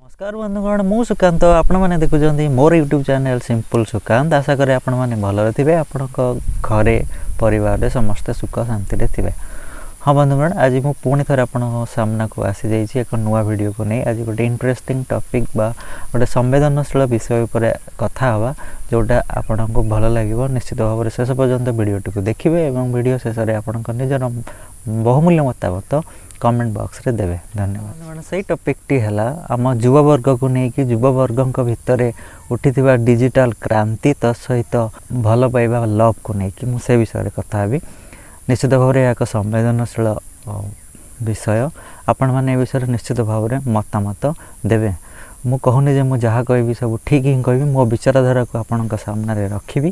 ନମସ୍କାର ବନ୍ଧୁଗଣ, ମୁଁ ସୁକାନ୍ତ। ଆପଣମାନେ ଦେଖୁଛନ୍ତି ମୋର ୟୁଟ୍ୟୁବ୍ ଚ୍ୟାନେଲ୍ ସିମ୍ପଲ୍ ସୁକାନ୍ତ। ଆଶା କରେ ଆପଣମାନେ ଭଲରେ ଥିବେ, ଆପଣଙ୍କ ଘରେ ପରିବାରରେ ସମସ୍ତେ ସୁଖ ଶାନ୍ତିରେ ଥିବେ। ହଁ ବନ୍ଧୁଗଣ, ଆଜି ମୁଁ ପୁଣି ଥରେ ଆପଣଙ୍କ ସାମ୍ନାକୁ ଆସିଯାଇଛି ଏକ ନୂଆ ଭିଡ଼ିଓକୁ ନେଇ। ଆଜି ଗୋଟେ ଇଣ୍ଟରେଷ୍ଟିଂ ଟପିକ୍ ବା ଗୋଟେ ସମ୍ବେଦନଶୀଳ ବିଷୟ ଉପରେ କଥା ହେବା, ଯେଉଁଟା ଆପଣଙ୍କୁ ଭଲ ଲାଗିବ। ନିଶ୍ଚିତ ଭାବରେ ଶେଷ ପର୍ଯ୍ୟନ୍ତ ଭିଡ଼ିଓଟିକୁ ଦେଖିବେ ଏବଂ ଭିଡ଼ିଓ ଶେଷରେ ଆପଣଙ୍କ ନିଜର ବହୁମୂଲ୍ୟ ମତାମତ କମେଣ୍ଟ ବକ୍ସରେ ଦେବେ। ଧନ୍ୟବାଦ। ସେଇ ଟପିକ୍ଟି ହେଲା ଆମ ଯୁବବର୍ଗକୁ ନେଇକି, ଯୁବବର୍ଗଙ୍କ ଭିତରେ ଉଠିଥିବା ଡିଜିଟାଲ କ୍ରାନ୍ତି, ତା ସହିତ ଭଲ ପାଇବା, ଲଭ୍କୁ ନେଇକି ମୁଁ ସେ ବିଷୟରେ କଥା ହେବି। ନିଶ୍ଚିତ ଭାବରେ ଏହା ଏକ ସମ୍ବେଦନଶୀଳ ବିଷୟ। ଆପଣମାନେ ଏ ବିଷୟରେ ନିଶ୍ଚିତ ଭାବରେ ମତାମତ ଦେବେ। ମୁଁ କହୁନି ଯେ ମୁଁ ଯାହା କହିବି ସବୁ ଠିକ୍ ହିଁ କହିବି। ମୋ ବିଚାରଧାରାକୁ ଆପଣଙ୍କ ସାମ୍ନାରେ ରଖିବି।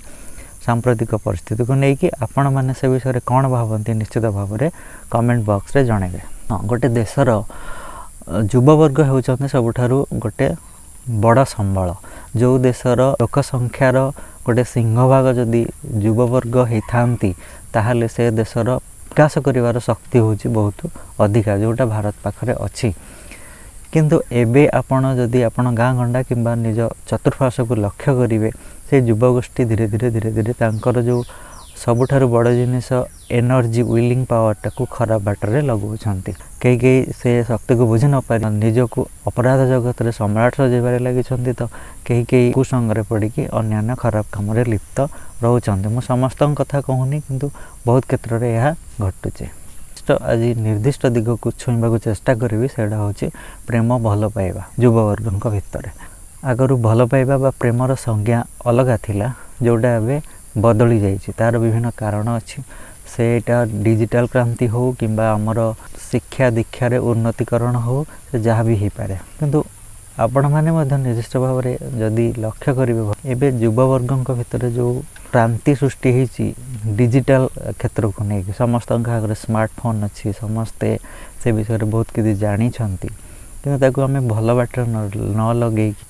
ସାମ୍ପ୍ରତିକ ପରିସ୍ଥିତିକୁ ନେଇକି ଆପଣମାନେ ସେ ବିଷୟରେ କ'ଣ ଭାବନ୍ତି, ନିଶ୍ଚିତ ଭାବରେ କମେଣ୍ଟ ବକ୍ସରେ ଜଣାଇବେ। ହଁ, ଗୋଟେ ଦେଶର ଯୁବବର୍ଗ ହେଉଛନ୍ତି ସବୁଠାରୁ ଗୋଟେ ବଡ଼ ସମ୍ବଳ। ଯେଉଁ ଦେଶର ଲୋକ ସଂଖ୍ୟାର ଗୋଟେ ସିଂହଭାଗ ଯଦି ଯୁବବର୍ଗ ହେଇଥାନ୍ତି, ତାହେଲେ ସେ ଦେଶର ବିକାଶ କରିବାର ଶକ୍ତି ହେଉଛି ବହୁତ ଅଧିକା, ଯେଉଁଟା ଭାରତ ପାଖରେ ଅଛି। କିନ୍ତୁ ଏବେ ଆପଣ ଯଦି ଆପଣ ଗାଁ ଗଣ୍ଡା କିମ୍ବା ନିଜ ଚତୁଃପାର୍ଶ୍ୱକୁ ଲକ୍ଷ୍ୟ କରିବେ, ସେ ଯୁବଗୋଷ୍ଠୀ ଧୀରେ ଧୀରେ ଧୀରେ ଧୀରେ ତାଙ୍କର ଯେଉଁ ସବୁଠାରୁ ବଡ଼ ଜିନିଷ ଏନର୍ଜି, ୱିଲିଂ ପାୱାରଟାକୁ ଖରାପ ବାଟରେ ଲଗାଉଛନ୍ତି। କେହି କେହି ସେ ଶକ୍ତିକୁ ବୁଝି ନପାରି ନିଜକୁ ଅପରାଧ ଜଗତରେ ସମ୍ରାଟ ସଜେଇବାରେ ଲାଗିଛନ୍ତି ତ କେହି କେହି କୁସଙ୍ଗରେ ପଡ଼ିକି ଅନ୍ୟାନ୍ୟ ଖରାପ କାମରେ ଲିପ୍ତ ରହୁଛନ୍ତି। ମୁଁ ସମସ୍ତଙ୍କ କଥା କହୁନି, କିନ୍ତୁ ବହୁତ କ୍ଷେତ୍ରରେ ଏହା ଘଟୁଛି। ଆଜି ନିର୍ଦ୍ଦିଷ୍ଟ ଦିଗକୁ ଛୁଇଁବାକୁ ଚେଷ୍ଟା କରିବି, ସେଇଟା ହେଉଛି ପ୍ରେମ, ଭଲ ପାଇବା ଯୁବବର୍ଗଙ୍କ ଭିତରେ। ଆଗରୁ ଭଲ ପାଇବା ବା ପ୍ରେମର ସଂଜ୍ଞା ଅଲଗା ଥିଲା, ଯେଉଁଟା ଏବେ ବଦଳି ଯାଇଛି। ତା'ର ବିଭିନ୍ନ କାରଣ ଅଛି। ସେଇଟା ଡିଜିଟାଲ କ୍ରାନ୍ତି ହେଉ କିମ୍ବା ଆମର ଶିକ୍ଷା ଦୀକ୍ଷାରେ ଉନ୍ନତିକରଣ ହେଉ, ସେ ଯାହା ବି ହେଇପାରେ। କିନ୍ତୁ ଆପଣମାନେ ମଧ୍ୟ ନିର୍ଦ୍ଦିଷ୍ଟ ଭାବରେ ଯଦି ଲକ୍ଷ୍ୟ କରିବେ, ଏବେ ଯୁବବର୍ଗଙ୍କ ଭିତରେ ଯେଉଁ କ୍ରାନ୍ତି ସୃଷ୍ଟି ହେଇଛି ଡିଜିଟାଲ କ୍ଷେତ୍ରକୁ ନେଇକି, ସମସ୍ତଙ୍କ ଆଗରେ ସ୍ମାର୍ଟଫୋନ୍ ଅଛି, ସମସ୍ତେ ସେ ବିଷୟରେ ବହୁତ କିଛି ଜାଣିଛନ୍ତି, କିନ୍ତୁ ତାକୁ ଆମେ ଭଲ ବାଟରେ ନ ଲଗେଇକି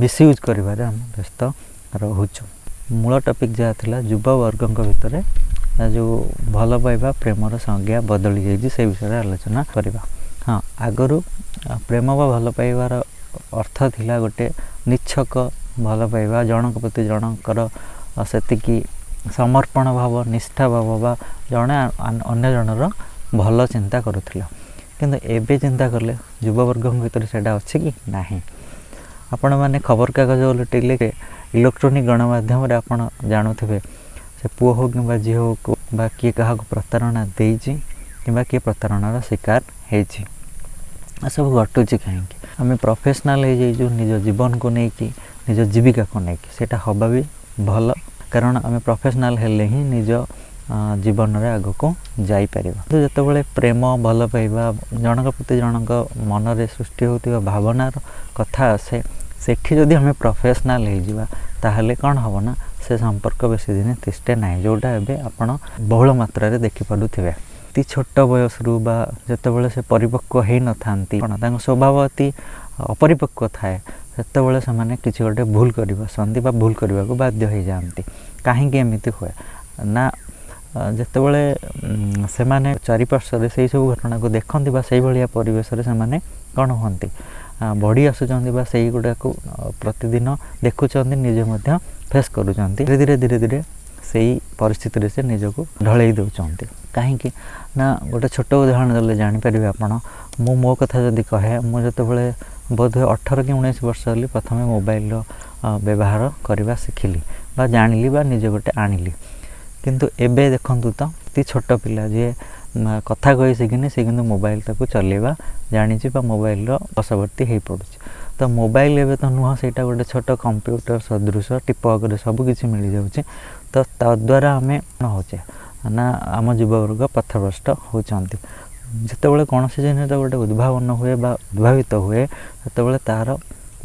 ମିସୟୁଜ୍ କରିବାରେ ଆମେ ବ୍ୟସ୍ତ ରହୁଛୁ। ମୂଳ ଟପିକ୍ ଯାହା ଥିଲା, ଯୁବବର୍ଗଙ୍କ ଭିତରେ ଯେଉଁ ଭଲ ପାଇବା, ପ୍ରେମର ସଂଜ୍ଞା ବଦଳି ଯାଇଛି, ସେ ବିଷୟରେ ଆଲୋଚନା କରିବା। ହଁ, ଆଗରୁ ପ୍ରେମ ବା ଭଲ ପାଇବାର ଅର୍ଥ ଥିଲା ଗୋଟେ ନିଚ୍ଛକ ଭଲ ପାଇବା, ଜଣଙ୍କ ପ୍ରତି ଜଣଙ୍କର ସେତିକି ସମର୍ପଣ ଭାବ, ନିଷ୍ଠା ଭାବ ବା ଜଣେ ଅନ୍ୟ ଜଣର ଭଲ ଚିନ୍ତା କରୁଥିଲା। କିନ୍ତୁ ଏବେ ଚିନ୍ତା କଲେ ଯୁବବର୍ଗଙ୍କ ଭିତରେ ସେଇଟା ଅଛି କି ନାହିଁ? ଆପଣମାନେ ଖବରକାଗଜ ଓଲଟେଇଲେ, ଇଲେକ୍ଟ୍ରୋନିକ୍ ଗଣମାଧ୍ୟମରେ ଆପଣ ଜାଣୁଥିବେ, ସେ ପୁଅ ହେଉ କିମ୍ବା ଝିଅ ହେଉ ବା କିଏ କାହାକୁ ପ୍ରତାରଣା ଦେଇଛି କିମ୍ବା କିଏ ପ୍ରତାରଣାର ଶିକାର ହେଇଛି। ଏସବୁ ଘଟୁଛି କାହିଁକି? ଆମେ ପ୍ରଫେସନାଲ୍ ହେଇଯାଇଛୁ ନିଜ ଜୀବନକୁ ନେଇକି, ନିଜ ଜୀବିକାକୁ ନେଇକି। ସେଇଟା ହେବା ବି ଭଲ, କାରଣ ଆମେ ପ୍ରଫେସନାଲ୍ ହେଲେ ହିଁ ନିଜ ଜୀବନରେ ଆଗକୁ ଯାଇପାରିବା। କିନ୍ତୁ ଯେତେବେଳେ ପ୍ରେମ, ଭଲ ପାଇବା, ଜଣଙ୍କ ପ୍ରତି ଜଣଙ୍କ ମନରେ ସୃଷ୍ଟି ହେଉଥିବା ଭାବନାର କଥା ଆସେ, ସେଠି ଯଦି ଆମେ ପ୍ରଫେସନାଲ୍ ହେଇଯିବା, ତାହେଲେ କ'ଣ ହେବ ନା ସେ ସମ୍ପର୍କ ବେଶୀ ଦିନ ତିଷ୍ଠେ ନାହିଁ, ଯେଉଁଟା ଏବେ ଆପଣ ବହୁଳ ମାତ୍ରାରେ ଦେଖିପାରୁଥିବେ। ଅତି ଛୋଟ ବୟସରୁ ବା ଯେତେବେଳେ ସେ ପରିପକ୍ୱ ହେଇନଥାନ୍ତି, କ'ଣ ତାଙ୍କ ସ୍ୱଭାବ ଅତି ଅପରିପକ୍ୱ ଥାଏ, ସେତେବେଳେ ସେମାନେ କିଛି ଗୋଟେ ଭୁଲ କରି ବସନ୍ତି ବା ଭୁଲ କରିବାକୁ ବାଧ୍ୟ ହେଇଯାଆନ୍ତି। କାହିଁକି ଏମିତି ହୁଏ ନା, ଯେତେବେଳେ ସେମାନେ ଚାରିପାର୍ଶ୍ୱରେ ସେଇ ସବୁ ଘଟଣାକୁ ଦେଖନ୍ତି ବା ସେଇଭଳିଆ ପରିବେଶରେ ସେମାନେ କ'ଣ ହୁଅନ୍ତି, ବଢ଼ି ଆସୁଛନ୍ତି ବା ସେଇଗୁଡ଼ାକୁ ପ୍ରତିଦିନ ଦେଖୁଛନ୍ତି, ନିଜେ ମଧ୍ୟ ଫେସ୍ କରୁଛନ୍ତି, ଧୀରେ ଧୀରେ ଧୀରେ ଧୀରେ ସେଇ ପରିସ୍ଥିତିରେ ସେ ନିଜକୁ ଢଳେଇ ଦେଉଛନ୍ତି। କାହିଁକି ନା ଗୋଟେ ଛୋଟ ଉଦାହରଣ ଦେଲେ ଜାଣିପାରିବେ ଆପଣ। ମୁଁ ମୋ କଥା ଯଦି କହେ, ମୁଁ ଯେତେବେଳେ ବୋଧହୁଏ 18 କି 19 ବର୍ଷ ହେଲି, ପ୍ରଥମେ ମୋବାଇଲର ବ୍ୟବହାର କରିବା ଶିଖିଲି ବା ଜାଣିଲି ବା ନିଜେ ଗୋଟେ ଆଣିଲି। କିନ୍ତୁ ଏବେ ଦେଖନ୍ତୁ ତ, ଅତି ଛୋଟ ପିଲା ଯିଏ କଥା କହି ଶିଖିନି, ସେ କିନ୍ତୁ ମୋବାଇଲ ତାକୁ ଚଲେଇବା ଜାଣିଛି ବା ମୋବାଇଲର ବଶବର୍ତ୍ତୀ ହେଇପଡ଼ୁଛି। ତ ମୋବାଇଲ ଏବେ ତ ନୁହଁ, ସେଇଟା ଗୋଟେ ଛୋଟ କମ୍ପ୍ୟୁଟର ସଦୃଶ, ଟିପ ଆଗରେ ସବୁ କିଛି ମିଳିଯାଉଛି। ତ ତଦ୍ୱାରା ଆମେ କ'ଣ ହେଉଛେ ନା ଆମ ଯୁବବର୍ଗ ପଥଭ୍ରଷ୍ଟ ହେଉଛନ୍ତି। ଯେତେବେଳେ କୌଣସି ଜିନିଷ ଗୋଟେ ଉଦ୍ଭାବନ ହୁଏ ବା ଉଦ୍ଭାବିତ ହୁଏ, ସେତେବେଳେ ତା'ର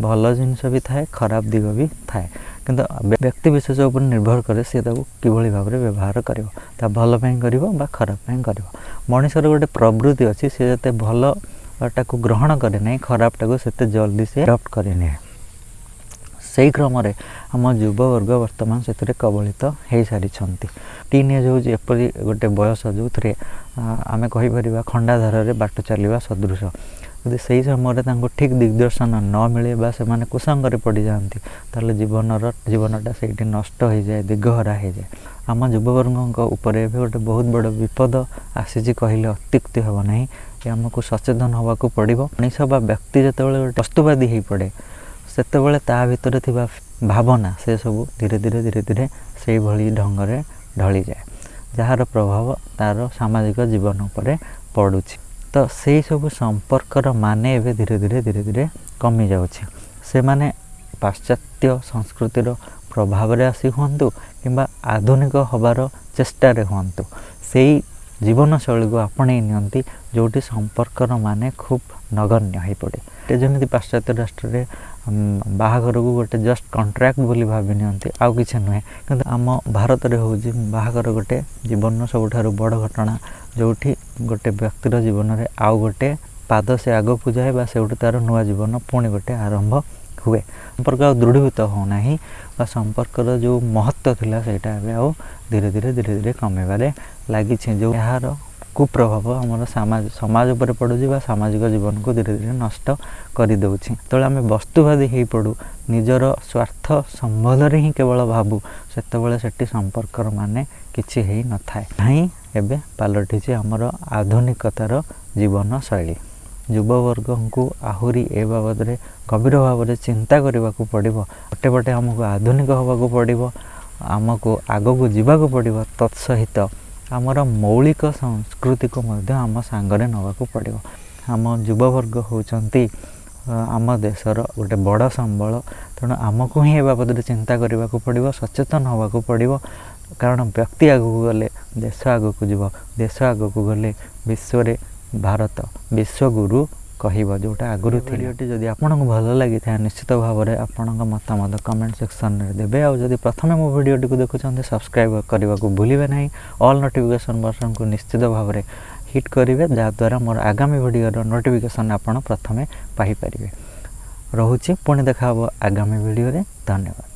ଭଲ ଜିନିଷ ବି ଥାଏ, ଖରାପ ଦିଗ ବି ଥାଏ। କିନ୍ତୁ ବ୍ୟକ୍ତି ବିଶେଷ ଉପରେ ନିର୍ଭର କରେ ସେ ତାକୁ କିଭଳି ଭାବରେ ବ୍ୟବହାର କରିବ, ତା ଭଲ ପାଇଁ କରିବ ବା ଖରାପ ପାଇଁ କରିବ। ମଣିଷର ଗୋଟେ ପ୍ରବୃତ୍ତି ଅଛି, ସେ ଯେତେ ଭଲଟାକୁ ଗ୍ରହଣ କରେ ନାହିଁ, ଖରାପଟାକୁ ସେତେ ଜଲ୍ଦି ସେ ଆଡ଼ପ୍ଟ କରିନିଏ। ସେଇ କ୍ରମରେ ଆମ ଯୁବବର୍ଗ ବର୍ତ୍ତମାନ ସେଥିରେ କବଳିତ ହେଇସାରିଛନ୍ତି। ଟିନ୍ ଏଜ୍ ହେଉଛି ଏପରି ଗୋଟେ ବୟସ, ଯେଉଁଥିରେ ଆମେ କହିପାରିବା ଖଣ୍ଡାଧାରରେ ବାଟ ଚାଲିବା ସଦୃଶ। ଯଦି ସେଇ ସମୟରେ ତାଙ୍କୁ ଠିକ୍ ଦିଗ୍ଦର୍ଶନ ନ ମିଳେ ବା ସେମାନେ କୁସଙ୍ଗରେ ପଡ଼ିଯାଆନ୍ତି, ତାହେଲେ ଜୀବନଟା ସେଇଠି ନଷ୍ଟ ହୋଇଯାଏ, ଦିଗହରା ହେଇଯାଏ। ଆମ ଯୁବବର୍ଗଙ୍କ ଉପରେ ଏବେ ଗୋଟେ ବହୁତ ବଡ଼ ବିପଦ ଆସିଛି କହିଲେ ଅତ୍ୟୁକ୍ତି ହେବ ନାହିଁ। ଆମକୁ ସଚେତନ ହେବାକୁ ପଡ଼ିବ। ମଣିଷ ବା ବ୍ୟକ୍ତି ଯେତେବେଳେ ଗୋଟେ ବସ୍ତୁବାଦୀ ହେଇପଡ଼େ, ସେତେବେଳେ ତା ଭିତରେ ଥିବା ଭାବନା ସେସବୁ ଧୀରେ ଧୀରେ ଧୀରେ ଧୀରେ ସେଇଭଳି ଢଙ୍ଗରେ ଢଳିଯାଏ, ଯାହାର ପ୍ରଭାବ ତା'ର ସାମାଜିକ ଜୀବନ ଉପରେ ପଡ଼ୁଛି। ତ ସେଇ ସବୁ ସମ୍ପର୍କର ମାନେ ଏବେ ଧୀରେ ଧୀରେ ଧୀରେ ଧୀରେ କମିଯାଉଛି। ସେମାନେ ପାଶ୍ଚାତ୍ୟ ସଂସ୍କୃତିର ପ୍ରଭାବରେ ଆସି ହୁଅନ୍ତୁ କିମ୍ବା ଆଧୁନିକ ହେବାର ଚେଷ୍ଟାରେ ହୁଅନ୍ତୁ, ସେଇ ଜୀବନଶୈଳୀକୁ ଆପଣେଇ ନିଅନ୍ତି ଯେଉଁଠି ସମ୍ପର୍କର ମାନେ ଖୁବ୍ ନଗଣ୍ୟ ହୋଇପଡ଼େ। ଯେମିତି ପାଶ୍ଚାତ୍ୟ ରାଷ୍ଟ୍ରରେ ବାହାଘରକୁ ଗୋଟେ ଜଷ୍ଟ କଣ୍ଟ୍ରାକ୍ଟ ବୋଲି ଭାବି ନିଅନ୍ତି, ଆଉ କିଛି ନୁହେଁ। କିନ୍ତୁ ଆମ ଭାରତରେ ହେଉଛି ବାହାଘର ଗୋଟେ ଜୀବନର ସବୁଠାରୁ ବଡ଼ ଘଟଣା, ଯେଉଁଠି ଗୋଟେ ବ୍ୟକ୍ତିର ଜୀବନରେ ଆଉ ଗୋଟେ ପାଦ ସେ ଆଗକୁ ଯାଏ ବା ସେଇଠୁ ତା'ର ନୂଆ ଜୀବନ ପୁଣି ଗୋଟେ ଆରମ୍ଭ ହୁଏ। ସମ୍ପର୍କ ଆଉ ଦୃଢ଼ୀଭୂତ ହେଉନାହିଁ ବା ସମ୍ପର୍କର ଯେଉଁ ମହତ୍ତ୍ୱ ଥିଲା, ସେଇଟା ଏବେ ଆଉ ଧୀରେ ଧୀରେ ଧୀରେ ଧୀରେ କମିବାରେ ଲାଗିଛି, ଯେଉଁ ଏହାର କୁପ୍ରଭାବ ଆମର ସମାଜ ଉପରେ ପଡ଼ୁଛି ବା ସାମାଜିକ ଜୀବନକୁ ଧୀରେ ଧୀରେ ନଷ୍ଟ କରିଦେଉଛି। ଯେତେବେଳେ ଆମେ ବସ୍ତୁବାଦୀ ହେଇପଡ଼ୁ, ନିଜର ସ୍ୱାର୍ଥ ସମ୍ବନ୍ଧରେ ହିଁ କେବଳ ଭାବୁ, ସେତେବେଳେ ସେଠି ସମ୍ପର୍କର ମାନେ କିଛି ହେଇନଥାଏ। ହିଁ ଏବେ ପାଲଟିଛି ଆମର ଆଧୁନିକତାର ଜୀବନଶୈଳୀ। ଯୁବବର୍ଗଙ୍କୁ ଆହୁରି ଏ ବାବଦରେ ଗଭୀର ଭାବରେ ଚିନ୍ତା କରିବାକୁ ପଡ଼ିବ। ଗୋଟେ ପଟେ ଆମକୁ ଆଧୁନିକ ହେବାକୁ ପଡ଼ିବ, ଆମକୁ ଆଗକୁ ଯିବାକୁ ପଡ଼ିବ, ତତ୍ସହିତ ଆମର ମୌଳିକ ସଂସ୍କୃତିକୁ ମଧ୍ୟ ଆମ ସାଙ୍ଗରେ ନେବାକୁ ପଡ଼ିବ। ଆମ ଯୁବବର୍ଗ ହେଉଛନ୍ତି ଆମ ଦେଶର ଗୋଟେ ବଡ଼ ସମ୍ବଳ। ତେଣୁ ଆମକୁ ହିଁ ଏ ବାବଦରେ ଚିନ୍ତା କରିବାକୁ ପଡ଼ିବ, ସଚେତନ ହେବାକୁ ପଡ଼ିବ। କାରଣ ବ୍ୟକ୍ତି ଆଗକୁ ଗଲେ ଦେଶ ଆଗକୁ ଯିବ, ଦେଶ ଆଗକୁ ଗଲେ ବିଶ୍ୱରେ ଭାରତ ବିଶ୍ୱଗୁରୁ କହିବ, ଯେଉଁଟା ଆଗରୁ ଥିଲା। ଭିଡ଼ିଓଟି ଯଦି ଆପଣଙ୍କୁ ଭଲ ଲାଗିଥାଏ, ନିଶ୍ଚିତ ଭାବରେ ଆପଣଙ୍କ ମତାମତ କମେଣ୍ଟ ସେକ୍ସନରେ ଦେବେ। ଆଉ ଯଦି ପ୍ରଥମେ ମୋ ଭିଡ଼ିଓଟିକୁ ଦେଖୁଛନ୍ତି, ସବସ୍କ୍ରାଇବ୍ କରିବାକୁ ଭୁଲିବେ ନାହିଁ। ଅଲ୍ ନୋଟିଫିକେସନ୍ ବଟନ୍କୁ ନିଶ୍ଚିତ ଭାବରେ ହିଟ୍ କରିବେ, ଯାହାଦ୍ୱାରା ମୋର ଆଗାମୀ ଭିଡ଼ିଓର ନୋଟିଫିକେସନ୍ ଆପଣ ପ୍ରଥମେ ପାଇପାରିବେ। ରହୁଛି, ପୁଣି ଦେଖା ହେବ ଆଗାମୀ ଭିଡ଼ିଓରେ। ଧନ୍ୟବାଦ।